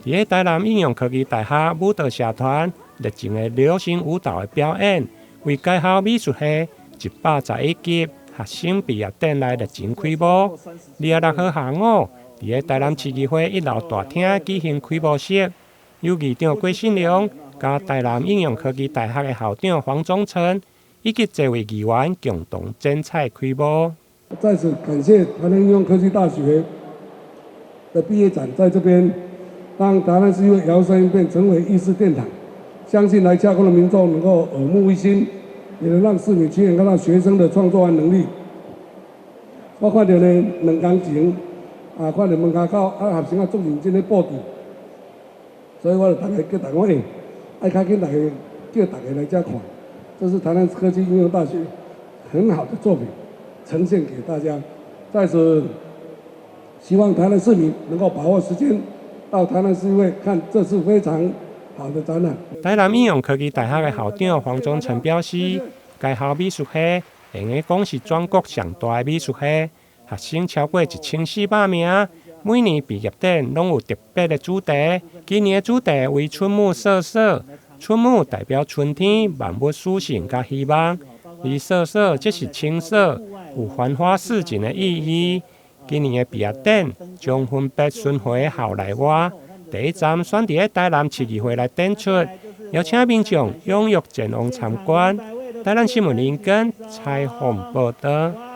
佇咧台南應用科技大學舞蹈社團熱情的流行舞蹈的表演，為該校美術系111級學生畢業典禮熱情開幕。26號下午，佇咧台南市議會一樓大廳舉行開幕式，由議長郭信良、佮台南應用科技大學的校長黃宗成以及這位議員共同剪彩開幕。在此感謝台南應用科技大學的畢業展，在這邊讓台南市議會搖身一變成為藝術殿堂，相信來洽觀的民眾能夠耳目一新，也能讓市民親眼看到學生的創作和能力。我看到呢，2工前啊，看到門跤口啊，學生啊足認真咧布置，所以我就逐家叫逐家講，欸，愛較緊，逐家叫逐家來遮看，這是台南科技應用大學很好的作品，呈現給大家。在此，希望台南市民能夠把握時間，到台南市議會看這次非常好的展覽。台南應用科技大學的校長黃宗成表示，該校美術系會用講是全國上大的美術系，學生超過1400名，每年畢業典攏有特別的主題。今年的主題為春暮瑟瑟，春暮代表春天，萬物甦醒佮希望；而瑟瑟則是青澀，有繁花似錦的意義。今年的畢業典將分別巡迴校內外，第一站選佇咧台南市議會來展出，邀請民眾踴躍前往參觀。台南新聞林根採訪報導。